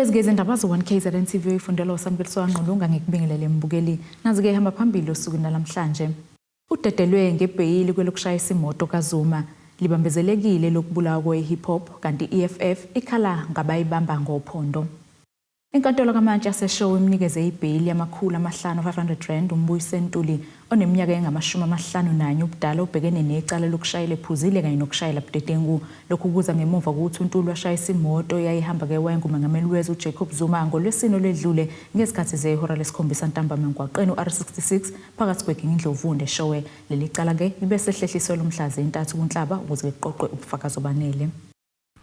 Nalezi ke izindaba zo-1 KZN TV oyifundelwa uSamkeliso Ngqulunga, ngikubingelele mbukeli. Nazi-ke ihamba phambili osukwini namhlanje. Udedelwe ngebheyili kwelokushayisa imoto kaZuma. Libambezelekile lokubulawa kwe-hip hop, kanti i-EFF ikhala ngabayibamba ngophondo. Inkantolo kaMantshi yaseShowe imnikeze ibheyili yama-500 R500 uMbuyiseni Ntuli oneminyaka engama-51 ubudala, obhekene necala lokushayela ephuzile kanye nokushayela budedengu. Lokhu kuza ngemuva kokuthi uNtuli washayisa imoto eyayihamba-ke wayengumengameli wezwe uJacob Zuma ngoLwesine olwedlule ngezikhathi zehora lesikhombisa ntambama emgwaqeni u-R66 phakathi kweGingindlovu neShowe. Leli cala-ke libe sehlehliselwe umhla zintathu kuNhlaba ukuze kuqoqwe ubufakazi obanele.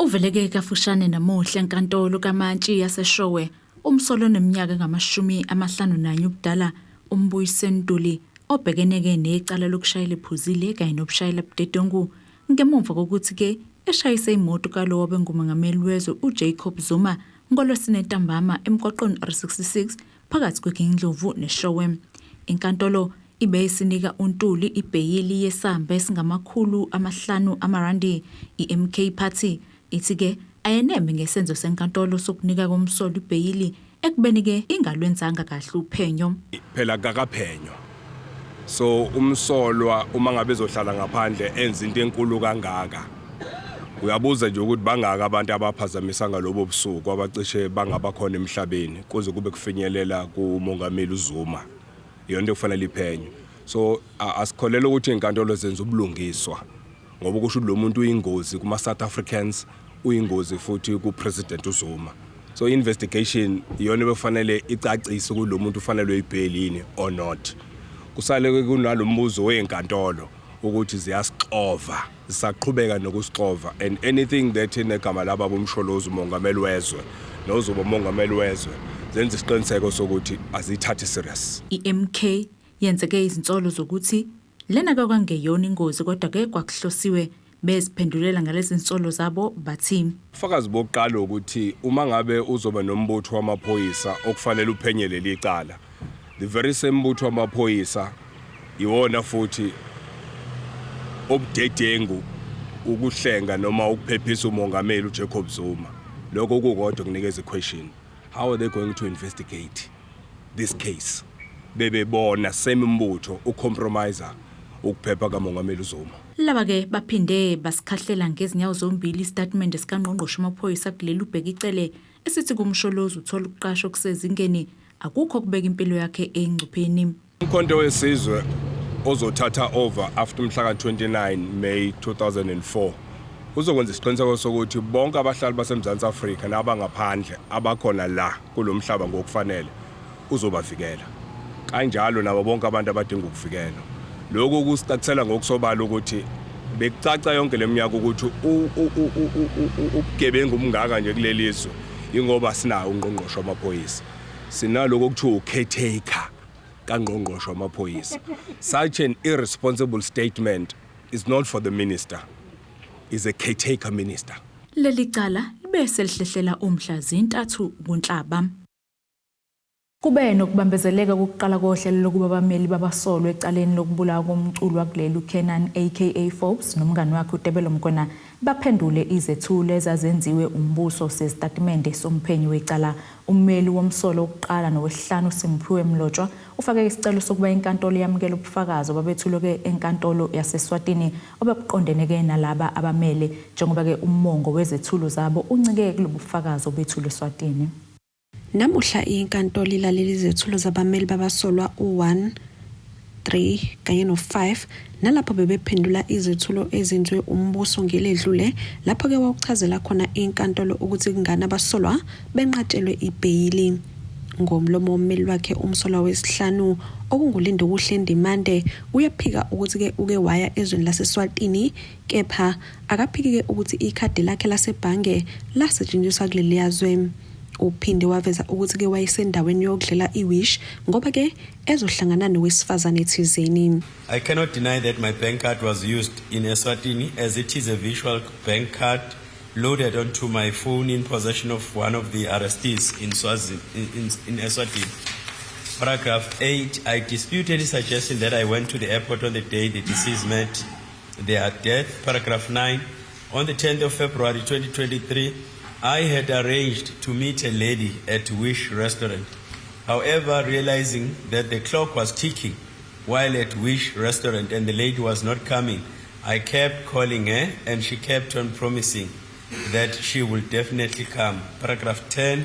Uveleke kafushane namuhla enkantolo kaMantshi yaseShowe umsolwa oneminyaka engama-51 ubudala uMbuyiseni Ntuli, obhekene-ke necala lokushayela ephuzile kanye nokushayela budedengu, ngemuva kokuthi-ke eshayise imoto kalowo obengumengameli wezwe uJacob Zuma ngoLwesine ntambama emgwaqweni R66 phakathi kweGingindlovu neShowe. Inkantolo ibe isinika uNtuli ibheyili yesamba esingama-500 amarandi. I-MK Party ithi-ke ayeneme ngesenzo senkantolo sokunika komsolwa ibheyili ekubeni-ke ingalwenzanga kahle uphenyo. Phela kakaphenywa, so umsolwa uma ngabe ezohlala ngaphandle enza into enkulu kangaka, uyabuza nje ukuthi bangaka abantu abaphazamisa ngalobo busuku abacishe bangaba khona emhlabeni kuze kube kufinyelela kumongameli uZuma. Iyona into ekufanele iphenywe. So asikholelwa ukuthi iy'nkantolo zenza ubulungiswa, ngoba kusho ukuthi lo muntu uyingozi kuma-South Africans, uyingozi futhi ku-President uZuma. So investigation iyona ebekufanele icacise ukuthi lo muntu ufanelwe ibheyili yini or not. Kusale kunalo mbuzo weyinkantolo ukuthi ziyasixova, zisaqhubeka nokusixova, and anything that inegama lababa uMsholozi, umongameli wezwe nozoba umongameli wezwe, zenza isiqiniseko sokuthi aziyithathi serious. I-MK yenzeke izinsolo zokuthi lena kwakungeyona ingozi kodwa-ke kwakuhlosiwe. Beziphendulela ngalezi nsolo zabo bathi: Ubufakazi bokuqala ukuthi uma ngabe uzoba nombutho wamaphoyisa okufanele uphenye leli cala, the very same mbutho wamaphoyisa iwona futhi obudedengu ukuhlenga noma ukuphephisa umongameli uJacob Zuma. Lokho kukodwa kunikeza i-question: how are they going to investigate this case bebebona same mbutho ucompromise ukuphepha kamongameli uZuma? Laba-ke baphinde basikhahlela ngezinyawo zombili isitatimende sikangqongqoshe wamaphoyisa kuleli uBheki Cele esithi kuMsholozi uthola ukuqashwa okusezingeni, akukho okubeka impilo yakhe engcupheni. Umkhonto weSizwe ozothatha over after umhla ka-29 May 2004 uzokwenza isiqiniseko sokuthi bonke abahlali baseMzansi Afrika nabangaphandle abakhona la kulo mhlaba ngokufanele uzobavikela, kanjalo nabo bonke abantu abadinga ukuvikelwa. Lokhu kusicacisela ngokusobala ukuthi bekucaca yonke leminyaka ukuthi ubugebengu obungaka nje kuleli zwe ingoba sinawo ungqongqoshe wamaphoyisa, sinaloko okuthiwa ucaretaker kangqongqoshe wamaphoyisa. Such an irresponsible statement is not for the minister, is a caretaker minister. Leli cala libe selihlehlela umhla zintathu kuNhlaba. Kube nokubambezeleka kokuqala kohlelo lokuba abameli babasolwa ecaleni lokubulawa komculi wakuleli uKiernan aka Forbes nomngani wakhe uTebello Mokoena baphendule izethulo ezazenziwe umbuso sezitatimende somphenyi wecala. Ummeli womsolo wokuqala nowesihlanu Simphiwe Mlotshwa ufake isicelo sokuba inkantolo yamukele ubufakazi obabethulwe-ke enkantolo yaseSwatini obebuqondene-ke nalaba abamele, njengoba-ke umongo wezethulo zabo uncike kulobu bufakazi obethulwe eSwatini. Namuhla inkantolo ilalele izethulo zabameli babasolwa u-1, 3 kanye no-5, nalapho bebephendula izethulo ezenziwe umbuso ngeledlule, lapho-ke wawuchazela khona inkantolo ukuthi kungani abasolwa benqatshelwe ibheyili. Ngomlomo wommeli wakhe, umsolwa wesihlanu okunguLindokuhle Ndimande uyaphika ukuthi-ke uke waya ezweni laseSwatini, kepha akaphiki-ke ukuthi ikhadi lakhe lasebhange lasetshenziswa kuleliya zwe. Uphinde waveza ukuthi-ke wayesendaweni yokudlela iWish ngoba-ke ezohlangana nowesifazane thizeni. I cannot deny that my bank card was used in Eswatini, as it is a visual bank card loaded onto my phone in possession of one of the arrestees in Swazi, in Eswatini. Paragraph 8, I dispute any suggestion that I went to the airport on the day the deceased met their death. Paragraph 9, on the 10th of February 2023, I had arranged to meet a lady at Wish Restaurant. However, realizing that the clock was ticking while at Wish Restaurant and the lady was not coming, I kept calling her and she kept on promising that she would definitely come. Paragraph 10.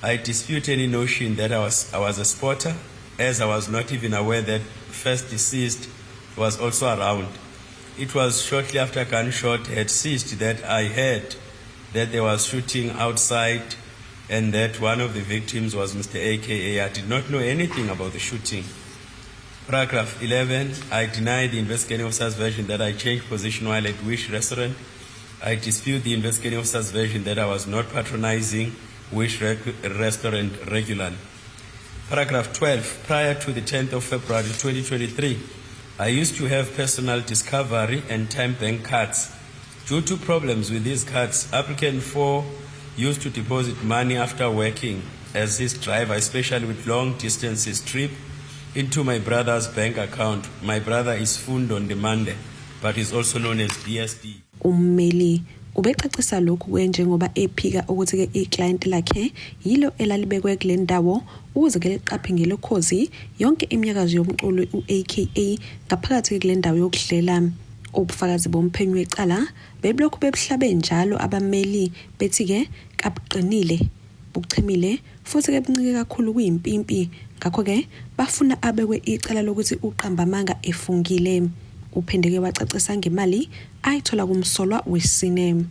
I dispute any notion that I was a spotter, as I was not even aware that first deceased was also around. It was shortly after gunshot had ceased that I heard that there was shooting outside and that one of the victims was Mr. AKA. I did not know anything about the shooting. Paragraph 11, I deny the investigating officer's version that I changed position while at Wish Restaurant. I dispute the investigating officer's version that I was not patronizing Wish Restaurant regularly. Paragraph 12, prior to the 10th of February 2023, I used to have personal Discovery and TymeBank cards. Due to problems with these cards, applicant 4 used to deposit money after working as his driver, especially with long distances trip, into my brother's bank account. My brother is Fundo Ndimande, but is also known as DSD. Ummeli ubecacisa lokhu ke njengoba ephika ukuthi-ke iklayenti lakhe yilo elalibekwe kule ndawo ukuze-ke liqaphe ngelokhozi yonke iminyakazo yomculo u-AKA ngaphakathi kule ndawo yokudlela. Ubufakazi bomphenyi wecala bebulokhu bebuhlabe njalo abameli bethi-ke kabuqinile, buchemile futhi-ke buncike kakhulu kuyimpimpi, ngakho-ke bafuna abekwe icala lokuthi uqamba amanga efungile. Uphinde-ke wacacisa ngemali ayithola kumsolwa wesine.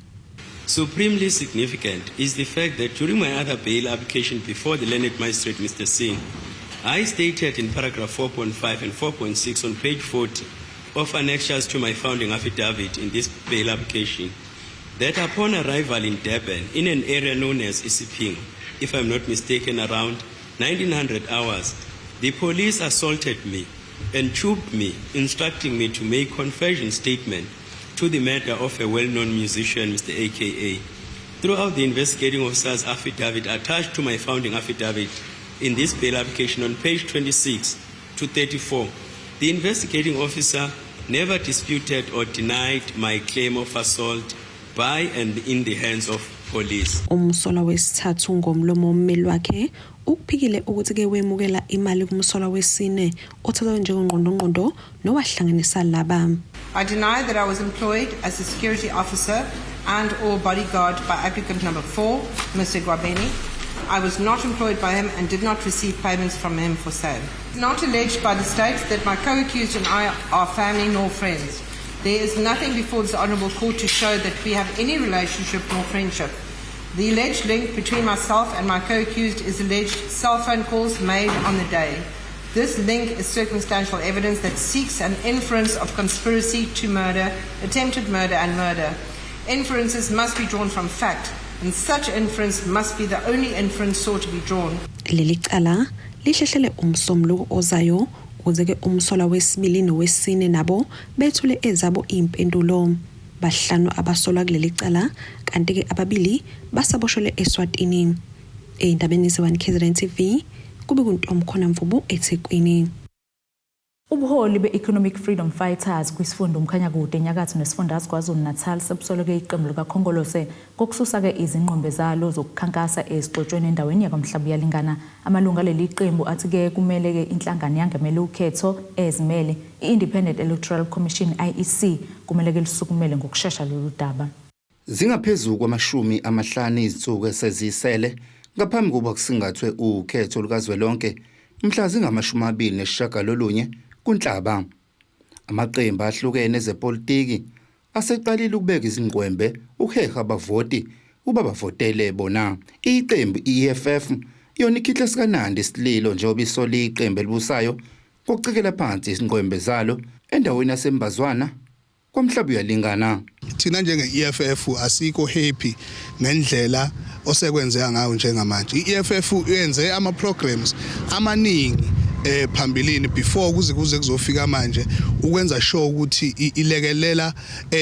Supremely significant is the fact that during my other bail application before the learned magistrate, Mr. Singh, I stated in paragraph 4.5 and 4.6 on page 40 of annexures to my founding affidavit in this bail application that upon arrival in Durban, in an area known as Isipingo, if I'm not mistaken, around 1900 hours, the police assaulted me and tubed me, instructing me to make confession statement to the murder of a well-known musician, Mr. AKA. Throughout the investigating officer's affidavit attached to my founding affidavit in this bail application on page 26 to 34, the investigating officer never disputed or denied my claim of assault by and in the hands of police. Umsolwa wesithathu ngomlomo wommeli wakhe ukuphikile ukuthi-ke wemukela imali kumsolwa wesine othathwa njengongqondongqondo nowahlanganisa laba. I deny that I was employed as a security officer and or bodyguard by applicant number 4, Mr. Gwabeni. I was not employed by him and did not receive payments from him for same. It's not alleged by the state that my co-accused and I are family nor friends. There is nothing before this honourable court to show that we have any relationship nor friendship. The alleged link between myself and my co-accused is alleged cell phone calls made on the day. This link is circumstantial evidence that seeks an inference of conspiracy to murder, attempted murder, and murder. Inferences must be drawn from fact, and such inference must be the only inference sought to be drawn. Leli cala lihlehlele umsombuluko ozayo ukuze-ke umsolwa wesibili nowesine nabo bethule ezabo iy'mpendulo. Bahlanu abasolwa kuleli cala, kanti-ke ababili basaboshelwe Eswatini. Ey'ndabeni ze-1 KZN TV, kube kuntomkhona Mvubu, eThekwini. Ubuholi be-Economic Freedom Fighters kwisifunda uMkhanyakude enyakatho nesifundazwe KwaZulu-Natal sebusoleke iqembu likaKhongolose ngokususa-ke izingqwembe zalo zokukhankasa ezigxotshweni endaweni yaKwaMhlabuyalingana. Amalungu aleli qembu athi-ke kumele-ke inhlangano yangamele ukhetho ezimele i-Independent Electoral Commission, IEC, kumele-ke lisukumele ngokushesha lolu daba. Zingaphezu kwama-50 izinsuku esezisele ngaphambi kokuba kusingathwe ukhetho lukazwelonke mhla zingama-29 kuNhlaba. Amaqembu ahlukene ezepolitiki aseqalile ukubeka izingqwembe ukuheha abavoti ukuba bavotele bona. Iqembu i-EFF yona ikhihle sikanandi isililo njengoba isola iqembu elibusayo ngokucekela phansi izingqwembe zalo endaweni yaseMbazwana KwaMhlabuyalingana. Thina njenge-EFF asikho happy ngendlela osekwenzeka ngayo njengamanje. I-EFF yenze ama programs amaningi phambilini before kuze kuzofika manje ukwenza sure ukuthi ilekelela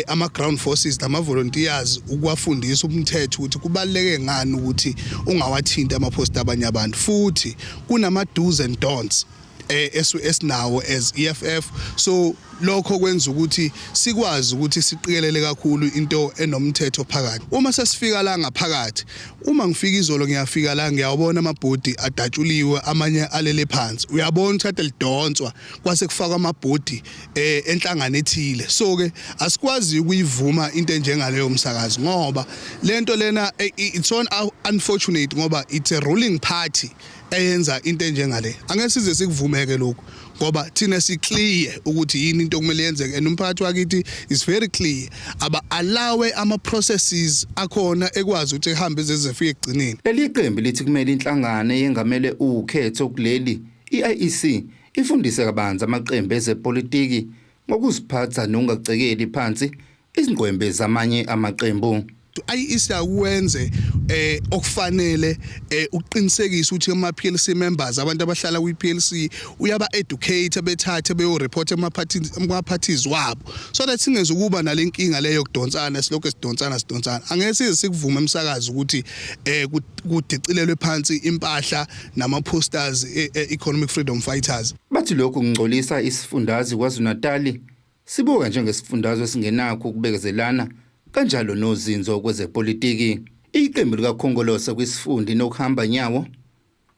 ama ground forces nama volunteers, ukuwafundisa umthetho ukuthi kubaluleke ngani ukuthi ungawathinti ama post abanye abantu, futhi kunama do's and don'ts. Esinawo as EFF, so lokho kwenza ukuthi sikwazi ukuthi siqikelele kakhulu into enomthetho phakathi. Uma sesifika la ngaphakathi, uma ngifika izolo, ngiyafika la, ngiyawabona amabhodi adatshuliwe, amanye alele phansi. Uyabona ukuthi kade lidonswa, kwase kufakwa amabhodi enhlangano ethile. So ke asikwazi ukuyivuma into enjengaleyo, umsakazi, ngoba lento lena it's so unfortunate, ngoba it's a ruling party eyenza into enjengale. Angeke size sikuvumeke lokhu, ngoba thina si-clear ukuthi yini into okumele yenzeke, and umphakathi wakithi is very clear. Aba allow ama processes akhona ekwazi ukuthi ehambe zezefike ekugcineni. Leli qembu lithi kumele inhlangano eyengamele ukhetho kuleli, i-IEC, ifundise kabanzi amaqembu ezepolitiki ngokuziphatha nokungacekeli phansi izingqwembe zamanye amaqembu. IEC akwenze okufanele ukuqinisekisa ukuthi ama PLC members, abantu abahlala kwi PLC, uyaba educate, bethathe beyo report ema parties wabo, so that singeze ukuba nalenkinga leyo kudonsana, silokho sidonsana sidonsana. Angeke size sikuvume, emsakazi, ukuthi kudicilelwe phansi impahla nama posters e-Economic Freedom Fighters. Bathi lokhu kungcolisa isifundazwe KwaZulu-Natal, sibuka njengesifundazwe esingenakho ukubekezelana kanjalo nozinzo kwezepolitiki. Iqembu likaKhongolose kwisifundi nokuhamba nyawo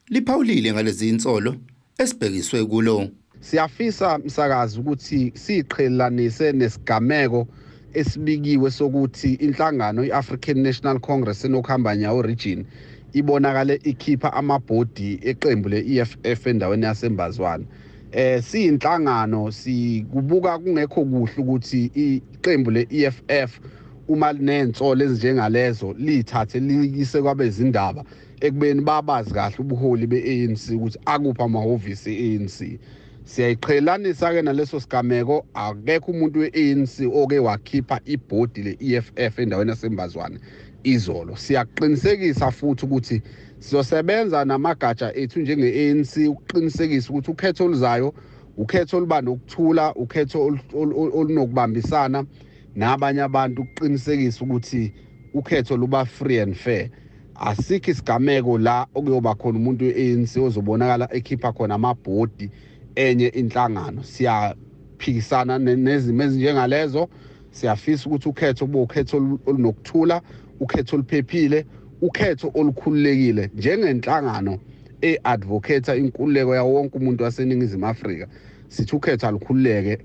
liphawulile ngalezi insolo esibhekiswe kulo. Siyafisa, msakazi, ukuthi siqhelelanise nesigameko esibikiwe sokuthi inhlangano iAfrican National Congress enokuhamba nyawo region ibonakale ikhipha amabhodi eqembu le-EFF endaweni yaseMbazwana. Siyinhlangano sikubuka kungekho kuhle ukuthi iqembu le-EFF, uma linensolo ezinjengalezo, lithathe liyise kwabezindaba, ekubeni babazi kahle ubuholi be-ANC ukuthi akuphi amahhovisi e-ANC. Siyayiqhelanisa ke naleso sigameko. Akekho umuntu we-ANC oke wakhipha ibhodi le-EFF endaweni yaseMbazwane izolo. Siyaqinisekisa futhi ukuthi sizosebenza namagatsha ethu njenge-ANC ukuqinisekisa ukuthi ukhetho oluzayo ukhetho oluba nokuthula, ukhetho olunokubambisana nabanye abantu, ukuqinisekisa ukuthi ukhetho luba free and fair. Asikho isigameko la okuyoba khona umuntu we-ANC ozobonakala ekhipha khona amabhodi enye inhlangano. Siyaphikisana nezimo ezinjengalezo. Siyafisa ukuthi ukhetho kube ukhetho olunokuthula, ukhetho oluphephile, ukhetho olukhululekile. Njengenhlangano e-advocate inkululeko yawo wonke umuntu waseNingizimu Afrika, sithi ukhetho alukhululeke.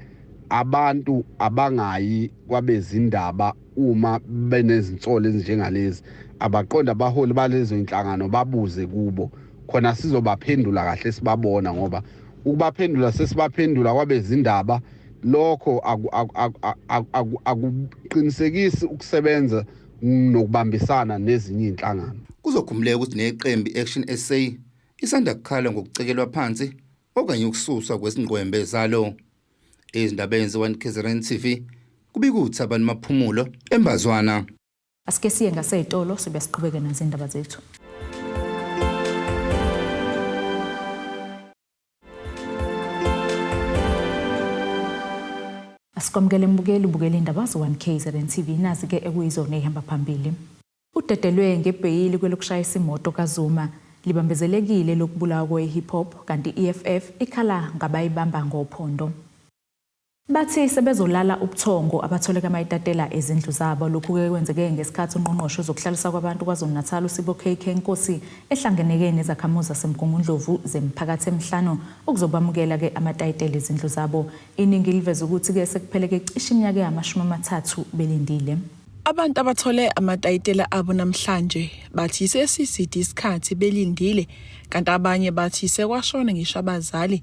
Abantu abangayi kwabezindaba uma benezinsolo ezinjengalezi. Abaqonda abaholi balezo inhlangano, babuze kubo khona, sizobaphendula kahle sibabona, ngoba ukubaphendula sesibaphendula kwabezindaba lokho akuqinisekisi ukusebenza nokubambisana nezinye inhlangano. Kuzokhumbuleka ukuthi neqembu i-Action SA isanda kukhala ngokucekelwa phansi okanye ukususwa kwezingqwembe zalo. Ezindabeni ze-1 KZN TV, kubika uThabani Maphumulo eMbazwana. Asike siye ngasey'tolo, sibe siqhubeke nezindaba zethu. Asikwamukele mbukeli, ubukela indaba ze-1 KZN TV. Nazi-ke ekuyizona ey'hamba phambili. Udedelwe ngebheyili kwelokushayisa imoto kaZuma. Libambezelekile lokubulawa kwe-hip hop, kanti i-EFF ikhala ngabayibamba ngophondo. Bathi sebezolala ubuthongo abatholeka amayitatela ezindlu zabo. Lokhu-ke kwenzeke ngesikhathi ungqongqoshe wezokuhlaliswa kwabantu KwaZulu-Natal, uSipho KK Nkosi, ehlangeneke nezakhamuzi zaseMgungundlovu zemiphakathi emihlanu ukuzobamukela-ke amatayitela ezindlu zabo. Iningi liveza ukuthi-ke sekupheleke cishe iminyaka engamashumi amathathu belindile. Abantu abathole amatayitela abo namhlanje bathi sesiside isikhathi belindile, kanti abanye bathi sekwashona ngisho abazali.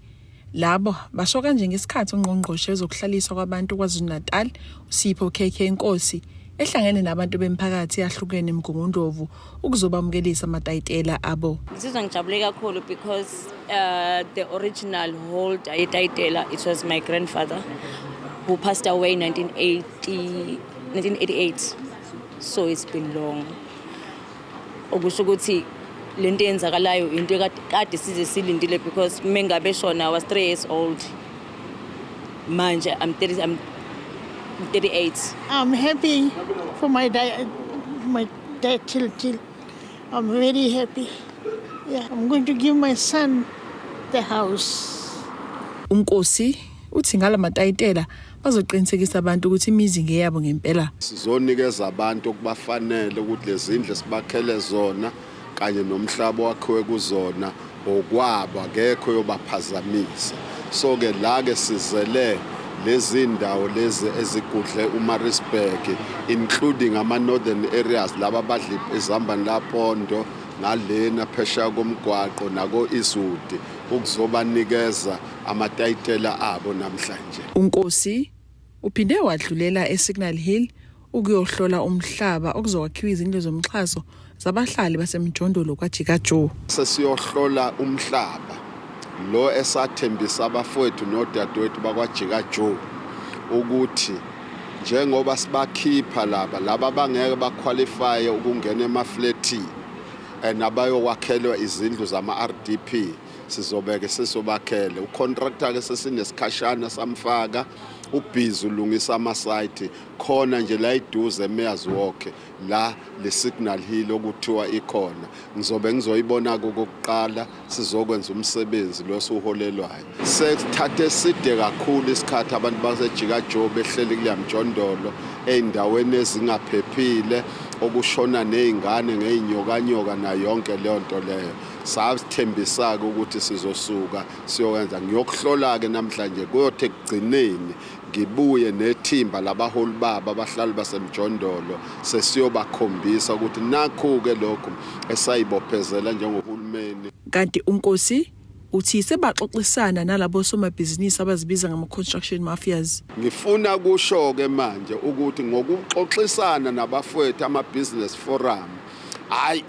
Labo basho kanje ngesikhathi ungqongqoshe wezokuhlaliswa kwabantu KwaZulu-Natal, uSipho KK Nkosi, ehlangene nabantu bemiphakathi eyahlukene eMgungundlovu ukuzobamukelisa amatayitela abo. Ngizizwa ngijabule kakhulu because the original holder yetayitela, it was my grandfather who passed away in 1980, 1988, so it's been long. Okusho ukuthi lento eyenzakalayo into kade size silindile, because mengabe shona I was 3 years old. Manje I'm 30, I'm 38. I'm happy for my dad, my dad till. I'm very happy. Yeah, I'm going to give my son the house. UNkosi uthi ngala matayitela bazoqinisekisa abantu ukuthi imizi ngeyabo ngempela. Sizonikeza abantu okubafanele ukuthi lezindlu sibakhele zona kanye nomhlaba owakhiwe kuzona okwabo, akekho yobaphazamisa. So ke la ke sizele lezi ndawo lezi ezigudle uMaritzburg, including ama northern areas, laba abadla izambane lapondo ngalena phesheya komgwaqo nako Eastwood, ukuzobanikeza amatayitela abo namhlanje. UNkosi uphinde wadlulela eSignal Hill ukuyohlola umhlaba okuzokwakhiwa izindlu zomxhaso zabahlali basemjondolo kwaJika Joe. Sesiyohlola umhlaba lo esathembisa abafowethu nodadewethu bakwaJika Joe ukuthi njengoba sibakhipha laba bangeke baqualify ukungena emafletini and abayokwakhelwa izindlu zama-RDP, sizobeke sizobakhele. Ucontractor ke sesinesikhashana samfaka, ubhizi ulungisa ama-site khona nje la iduze eMayors Walk, la le Signal Hill okuthiwa ikhona. Ngizobe ngizoyibona kokuqala sizokwenza umsebenzi lo osuholelwayo. Sesithathe side kakhulu isikhathi abantu baseJika Joe behleli kuleya mjondolo ey'ndaweni ezingaphephile, okushona ney'ngane ngey'nyokanyoka nayo yonke leyo nto leyo. Sathembisa-ke ukuthi sizosuka siyowenza. Ngiyokuhlola-ke namhlanje, kuyothi ekugcineni ngibuye nethimba labaholi babo abahlali basemjondolo, sesiyobakhombisa ukuthi nakhu-ke lokhu esayibophezela njengohulumeni. Kanti uNkosi uthi sebaxoxisana nalabo somabhizinisi abazibiza ngama-construction mafias. Ngifuna kusho-ke manje ukuthi ngokuxoxisana nabafowethu ama-business forum, hhayi,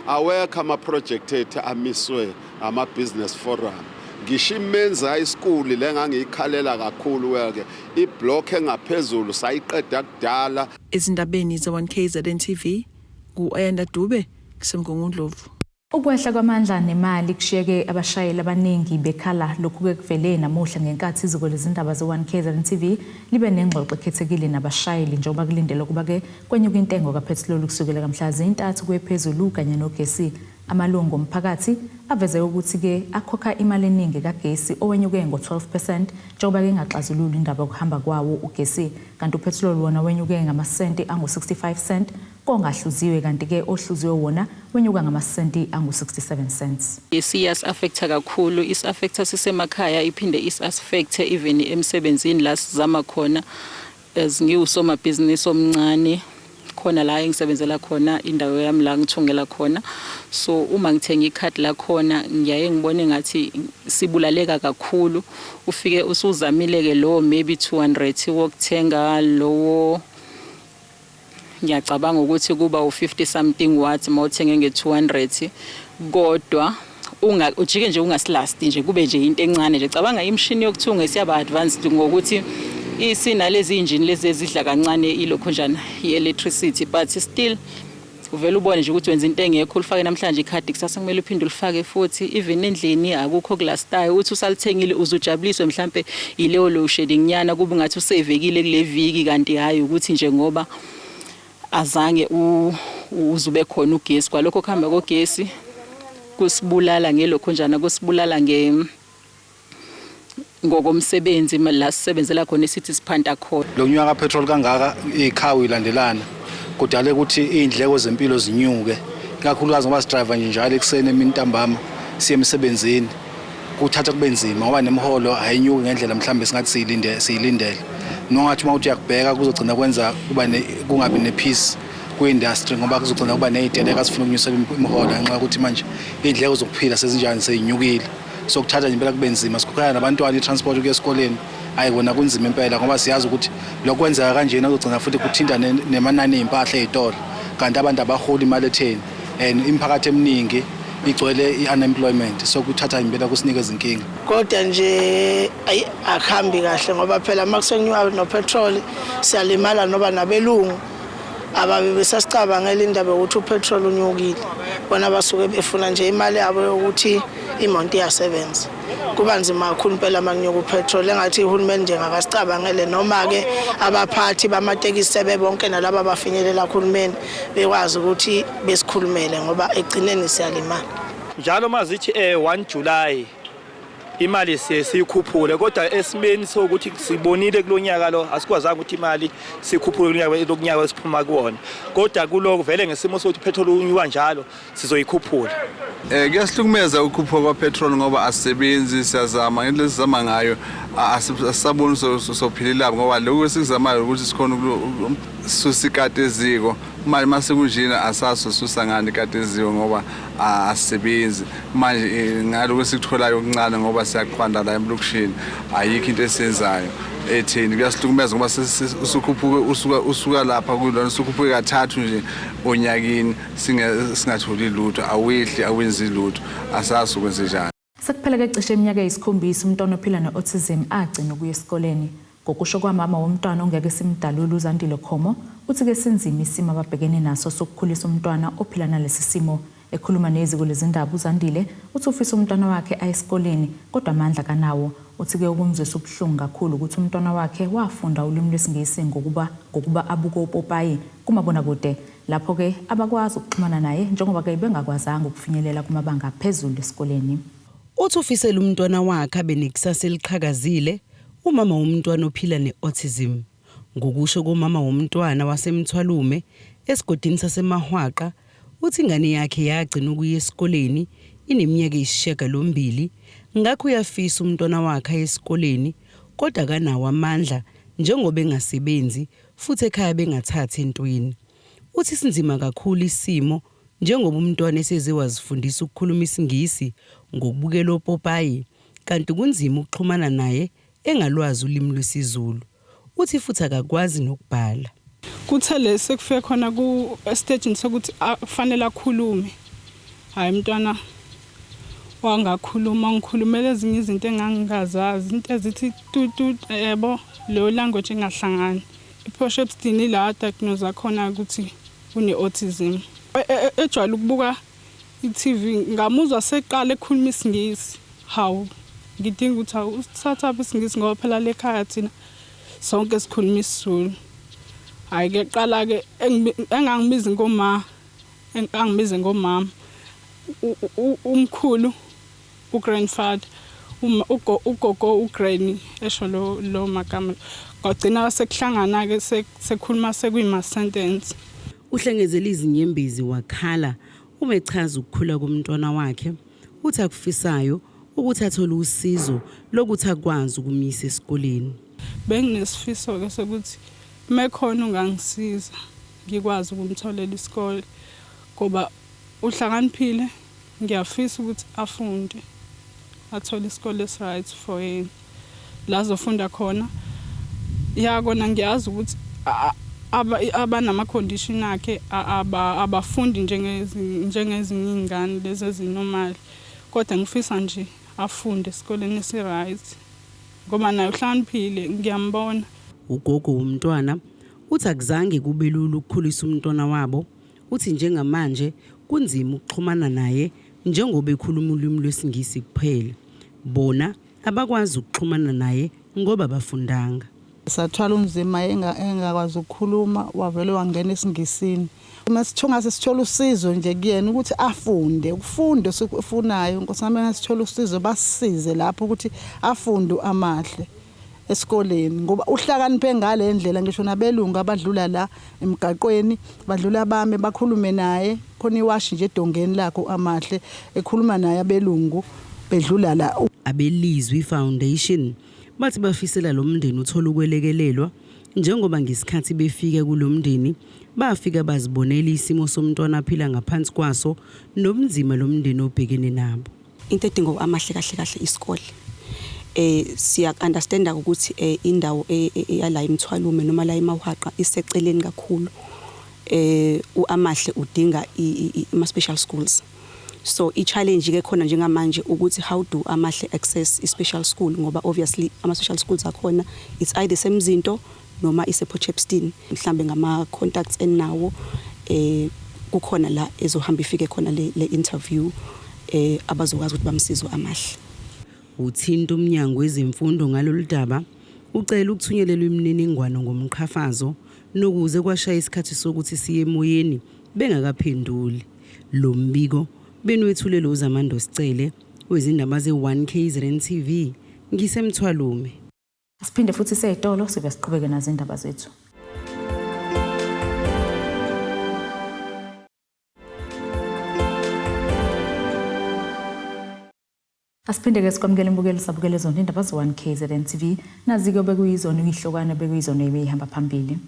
awekho ama-project ethu amiswe ama-business forum. Ngisho iMenzi High School le ngangiyikhalela kakhulu ke, iblock engaphezulu sayiqeda kudala. Ezindabeni ze-1 KZN TV, ngu-Ayanda Dube kuseMgungundlovu. Ukwehla kwamandla nemali kushiyeke abashayeli abaningi bekhala. Lokhu-ke kuvele namuhla ngenkathi iziko lezindaba ze-1 KZN TV libe nengxoxo ekhethekile nabashayeli, njengoba kulindelwe ukuba-ke kwenyuka intengo kaphethiloli kusukela kamhla zintathu kuye phezulu kanye nogesi. Amalungu omphakathi aveze ukuthi-ke akhokha imali eningi kagesi owenyuke ngo-12% njengoba-ke ingaxazululi indaba yokuhamba kwawo ugesi, kanti uphethiloli wona wenyuke ngamasenti angu-65 cent kongahluziwe, kanti-ke ohluziwe wona wenyuka ngamasenti angu-67 cents. Iyasi-affecta kakhulu, isi-affecta sisemakhaya, iphinde isi-affecte even emsebenzini la sizama khona. As ngiwusomabhizinisi omncane khona la engisebenzela khona, indawo yami la ngithungela khona, so uma ngithenga ikhadi lakhona ngiyaye ngibone ngathi sibulaleka kakhulu. Ufike usuzamile-ke lowo maybe 200 wokuthenga lowo, ngiyacabanga ukuthi kuba u-50 something watts uma uthenge nge-200, kodwa unga ujike nje ungasilasti nje, kube nje into encane nje. Cabanga imishini yokuthunga isiyaba advanced ngokuthi isinalezi injini lezi ezidla kancane ilokho njana i-electricity, but still uvele ubone nje ukuthi wenza into engekho. Ulifake namhlanje ikhadi, kusasa kumele uphinde ulifake futhi. Even endlini akukho kulastayo, uthi usalithengile uzujabuliswe mhlambe yileyo load shedding nyana, kube ngathi usevekile kule viki, kanti hayi, ukuthi nje ngoba azange uzube khona ugesi. Kwalokho kuhamba kogesi kusibulala ngelokho njana, kusibulala nge ngokomsebenzi la sisebenzela khona, esithi siphanta khona. Lo nyaka petrol kangaka, ikhawu ilandelana, kudale ukuthi iy'ndleko zempilo zinyuke, ikakhulukazi ngoba sidrayiva nje njalo ekuseni, emini, ntambama siye emsebenzini. Kuthatha kube nzima ngoba nemiholo ayinyuki ngendlela mhlawumbe singathi siyilinde siyilindele. Nongathi uma uthi uyakubheka, kuzogcina kwenza kuba kungabi ne-peace kwi-industry, ngoba kuzogcina kuba ney'teleka zifuna ukunyusela imiholo ngenxa yokuthi manje iy'ndleko zokuphila sezinjani, seyinyukile. So kuthatha nje impela kube nzima. Sikhokhela nabantwana i-transport ukuya esikoleni. Hayi kona kunzima impela, ngoba siyazi ukuthi lokhu kwenzeka kanjena kuzogcina futhi kuthinta nemanani ey'mpahla ey'tolo, kanti abantu abaholi imali etheni and imiphakathi eminingi igcwele i-unemployment. So kuthatha impela kusinika izinkinga. Kodwa nje ayi, akuhambi kahle, ngoba phela uma kusenyuka nopetroli siyalimala, noba nabelungu ababe besasicabangela indaba yokuthi upetroli unyukile. Bona basuke befuna nje imali yabo yokuthi imoto iyasebenza. Kuba nzima kakhulu impela uma kunyuka upetroli. Engathi uhulumeni nje ngakasicabangele, noma-ke abaphathi bamatekisi sebebonke nalaba abafinyelela kuhulumeni bekwazi ukuthi besikhulumele, ngoba ekugcineni siyalimala. Njalo mazithi 1 July Imali siye siyikhuphule, kodwa esimeni sokuthi sibonile kulonyaka lo asikwazanga ukuthi imali sikhuphule kulonyaka esiphuma kuwona, kodwa kuloko vele ngesimo sokuthi petrol unyuka njalo sizoyikhuphula. Kuyasihlukumeza ukukhuphuka kwa-petrol ngoba asisebenzi. Siyazama ngendlela esizama ngayo, asisaboni sophilelaphi ngoba lokhu esikuzamayo ukuthi sikhona ukususa ikati eziko. Manje mase kunjena asazi sosusa ngani ikati eziko ngoba asisebenzi. Manje ngalokhu esikutholayo okuncane, ngoba siyaqhwanda la emlokishini, ayikho into esiyenzayo etheni. Kuyasihlukumeza ngoba usukhuphuke usuka lapha kulona, usukhuphuke kathathu nje onyakeni, singatholi lutho. Awehli, awenzi lutho, asazi ukwenze njani. Sekuphela-ke cishe iminyaka eyisikhombisa umntwana ophila ne-autism agcina ukuya esikoleni. Ngokusho kwamama womntwana ongeke simdalule, uZandile Khomo, uthi-ke sinzima isimo ababhekene naso sokukhulisa umntwana ophila nalesi simo. Ekhuluma neziko lezindaba, uZandile uthi ufisa umntwana wakhe aye esikoleni, kodwa amandla kanawo. Uthi-ke ukumzwisa ubuhlungu kakhulu ukuthi umntwana wakhe wafunda ulimi lwesiNgisi ngokuba abuke upopayi kumabonakude. Lapho-ke abakwazi ukuxhumana naye njengoba-ke bengakwazanga ukufinyelela kumabanga aphezulu esikoleni. Uthi ufisela umntwana wakhe abe nekusasa eliqhakazile, umama womntwana ophila ne-autism. Ngokusho komama womntwana waseMthwalume esigodini saseMahwaqa, uthi ingane yakhe yagcina ukuya esikoleni ineminyaka eyisishiyagalombili, ngakho uyafisa umntwana wakhe aye esikoleni kodwa akanawo amandla njengoba engasebenzi futhi ekhaya bengathathi entweni. Uthi sinzima kakhulu isimo njengoba umntwana eseze wazifundisa ukukhuluma isiNgisi ngokubukela opopayi, kanti kunzima ukuxhumana naye engalwazi ulimi lwesiZulu. Uthi futhi akakwazi nokubhala. Kuthe le sekufike khona ku estejini sokuthi kufanele akhulume, hhayi umntwana wangakhuluma, ngikhulumela ezinye izinto engangingazazi, into ezithi tu tu, yebo, leyo language engahlangani. I-Port Shepstone ila diagnose khona ukuthi une-autism. Ejwayele ukubuka i-TV, ngamuzwa seqala ekhuluma isiNgisi. Hawu, ngidinga ukuthi hawu, usithathaphi isiNgisi ngoba phela lekhaya thina sonke sikhuluma isiZulu. Hhayi-ke qala-ke engangibizi ngoma, engangibize ngomama, umkhulu, u-grandfather, ugogo, u-granny, esho lo magama. Kwagcina sekuhlangana-ke, sekukhuluma sekuyima-sentence. Uhlengezela izinyembezi wakhala uma echaza ukukhula komntwana wakhe. Uthi akufisayo ukuthi athole usizo lokuthi akwazi ukumyisa esikoleni. Benginesifiso-ke sokuthi mekhona ungangisiza ngikwazi ukumtholela isikole ngoba uhlakaniphile, ngiyafisa ukuthi afunde, athole isikole esi-right for yena la azofunda khona. Ya, kona ngiyazi ukuthi abanama-condition akhe abafundi njengezinye iy'ngane lezi ezi-normal, kodwa ngifisa nje afunde esikoleni esi-right ngoba naye uhlakaniphile, ngiyambona. Ugogo womntwana uthi akuzange kube lula ukukhulisa umntwana wabo. Uthi njengamanje kunzima ukuxhumana naye njengoba ekhuluma ulimi lwesiNgisi kuphela. Bona abakwazi ukuxhumana naye ngoba abafundanga. Sathwala unzima engakwazi ukukhuluma, wavele wangena esiNgisini. Uma ngase sithola usizo nje kuyena ukuthi afunde, ukufunda esikufunayo, Nkosi yami, sithola usizo basisize lapho ukuthi afunde amahle esikoleni ngoba uhlakaniphe ngale ndlela. Ngisho nabelungu abadlula la emgaqweni badlula bame bakhulume naye. Khona iwashi nje edongeni lakho, amahle ekhuluma naye abelungu bedlula la. Abelizwi Foundation bathi bafisela lo mndeni uthola ukwelekelelwa njengoba ngesikhathi befika kulo mndeni bafika bazibonela isimo somntwana aphila ngaphansi kwaso nobunzima lo mndeni obhekene nabo. Into edinga amahle kahle kahle isikole. Siya understanda ukuthi indawo eyala eMthwalume noma la eMahwaqa iseceleni kakhulu. Uamahle udinga ama special schools. So i challenge ke khona njengamanje ukuthi how do amahle access i special school, ngoba obviously ama special schools akhona it's either semzinto noma ise Port Shepstone. Mhlambe ngama contacts enawo kukhona la ezohamba ifike khona le interview, abazokwazi ukuthi bamsize amahle. Uthinta umnyango wezemfundo ngalolu daba, ucela ukuthunyelelwa imininingwano ngomqhafazo, nokuze kwashaya isikhathi sokuthi siye emoyeni bengakaphenduli. Lo mbiko beniwethulelwe uZamando Sicele. Wezindaba ze-1 KZN TV, ngisemthwalume. Siphinde futhi seyitolo sibe siqhubeke nazo indaba zethu. Asiphinde-ke sikwamukele imbukelo sabukele zona indaba ze-1 KZN TV. Nazi-ke bekuyizona iyihlokwana bekuyizona ebeyihamba phambili.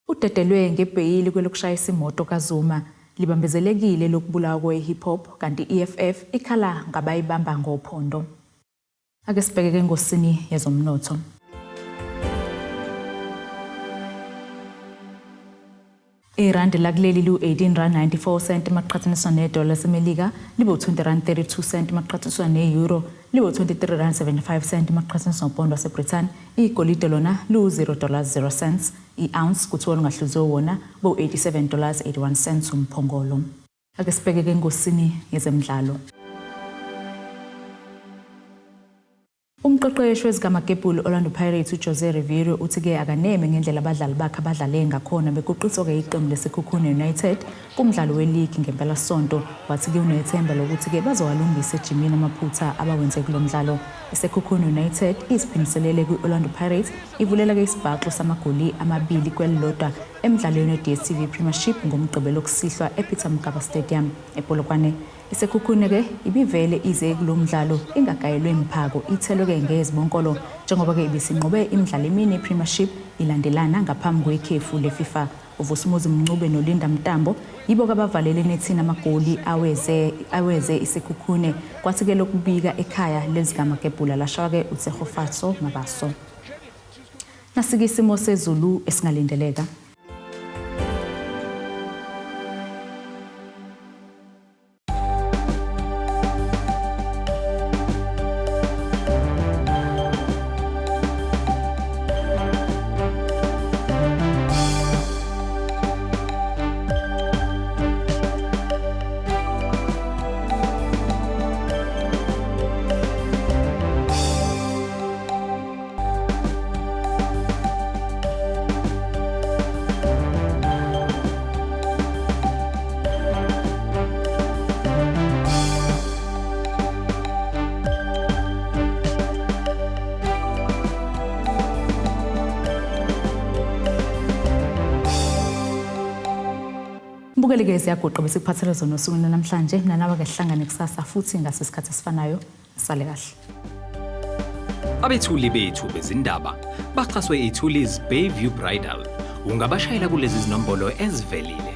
Udedelwe ngebheyili kwelokushayisa imoto kaZuma. Libambezelekile lokubulawa kwe-hip hop kanti i-EFF ikhala ngabayibamba ngophondo. Ake sibheke ke ngosini yezomnotho. Irandi lakuleli liwu-18 rand 94 cent maqhathaniswa nedola laseMelika, libe u-20 rand 32 cent maqhathaniswa ne-euro, libe u-23 rand 75 cent maqhathaniswa nopondo waseBrithani. Igolide lona liwu-0 dollars 0 cents i-ounce, kuthiwa olungahluziwe wona bowu-87 dollars 81 cents umphongolo. Ake sibheke ke ngosini yezemidlalo. Umqeqeshi wezikaMagebhulu Orlando Pirates uJose Riveiro uthi-ke akaneme ngendlela abadlali bakhe abadlale ngakhona beguqiswa-ke iqembu leSekhukhune United kumdlalo weligi ngempelasonto. Wathi-ke unethemba lokuthi-ke bazowalungisa ejimini amaphutha abawenze kulo mdlalo. ISekhukhune United iziphindiselele kwi-Orlando Pirates ivulela-ke isibhaxu samagoli 2 kwelilodwa emdlalweni we-DStv Premiership ngoMgqibelo kusihlwa ePeter Mokaba Stadium ePolokwane. ISekhukhune-ke ibivele ize kulo mdlalo ingagayelwe mphako, ithelwe-ke ngezibonkolo njengoba-ke ibisinqobe imidlalo emine yePremiership ilandelana ngaphambi kwekhefu leFIFA. UVusumuzi Mncube noLinda Mntambo yibo-ke abavalele enethini amagoli aweze aweze iSekhukhune, kwathi-ke lokubika ekhaya lezikaMagebhula lashaywa-ke uTshegofatso Mabaso. Nasike isimo sezulu esingalindeleka. Mbukeli-ke ziyaguqa besikuphathela zona osukwini lwanamhlanje. Mina nawe ke sihlangane kusasa futhi ngase sikhathi esifanayo. Sale kahle. Abethuli bethu bezindaba baxhaswe iThulis Bayview Bridal. Ungabashayela kulezi zinombolo ezivelile.